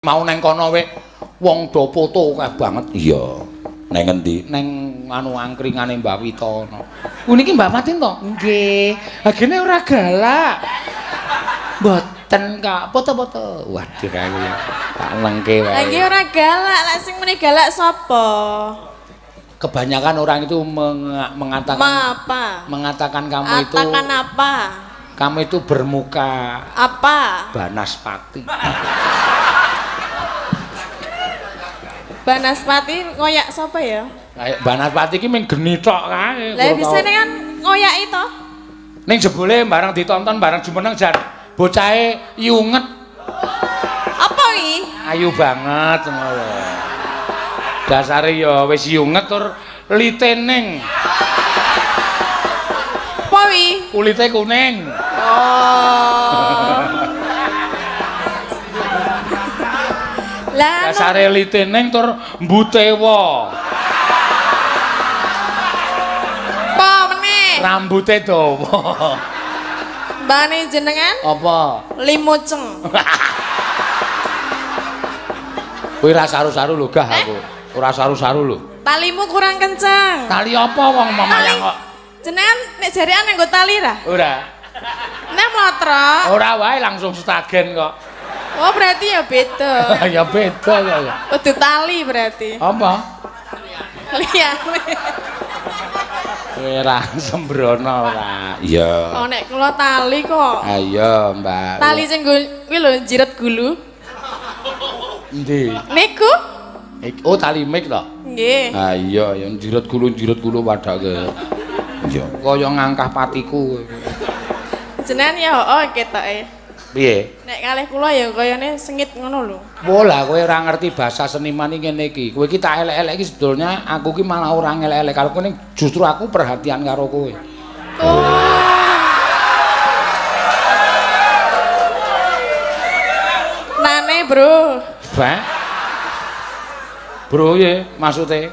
Mau neng kono we wong do foto akeh banget. Iya. Neng endi? Neng anu angkringane Mbak Wita ono. Ku niki Mbak Fatin to? Nggih. Agene ora galak. Mboten Kak, foto-foto. Waduh aku ya. Tak lengke wae. Lah nggih ora galak, lek sing muni galak sapa? Kebanyakan orang itu mengatakan apa? Mengatakan kamu itu Katakan apa? Kamu itu bermuka apa? Banaspati. Banaspati ngoyak sapa ya? Kayak Banaspati iki mung geni tok kae. Lah bisane kan ngoyaki to. Ning jebule bareng ditonton bareng jumeneng jan bocahe yunget. Apa iki? Ayu banget ngono lho. Dasare ya wis yunget tur litening. Apa wi? Kulite kuning. Oh. Lah dasare litening tur mbutewa. Apa meneh? Rambute dawa. Mbane jenengan? Apa? Limuceng. Kuwi ora saru-saru lho gah aku. Ora saru-saru lho. Talimu kurang kenceng. Tali apa wong mamayang kok? Jenengan nek jarian nganggo tali ra? Ora. Nek mlotrok. Ora wae langsung setagen kok. Oh berarti ya beda. Ya beda kok ya. Kudu tali berarti. Apa? Liyane. Kowe ra sembrono ora. Iya. Oh nek kula tali kok. Ayo, Mbak. Tali sing kuwi lho jiret gulu. Endi? Niku. Oh tali mic to? Nggih. Ha iya, ya jiret gulu padake. Iya, kaya ngangkah patiku. Jenengan ya heeh ketoke. Piye? Nek kalih kula ya kayane sengit ngono lho. Wo lah kowe ora ngerti bahasa seniman iki ngene iki. Kowe iki tak elek-elek iki sebetulnya aku ki malah ora ngelek-elek karo kowe, justru aku perhatian karo kowe. Oh. Nane, Bro. Bah. Bro ye maksude?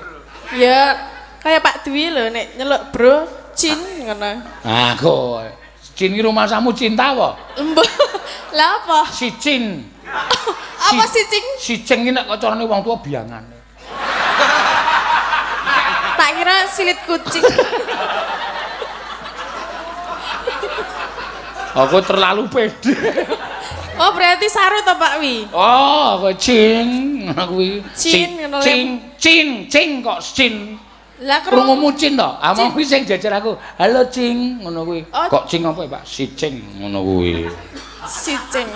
Ya kaya Pak Dwi lho nek nyeluk bro, cin ngono. Ah kok cin ki rumasamu cinta apa? Embuh. Lah apa? Si cin. Apa si cing? Si cing ki nek kacarane wong tua biyangane. Tak kira silit kucing. Aku terlalu pede. Oh berarti saru to Pak Wi? Oh, kok cing kuwi. Cin ngono. Cing, cin, cing kok cin. Lah krungumu cin to? Ah mau kuwi sing jejer aku. Halo cing ngono kuwi. Oh. Kok cing apa ya, Pak? Si cing ngono kuwi. Si cing.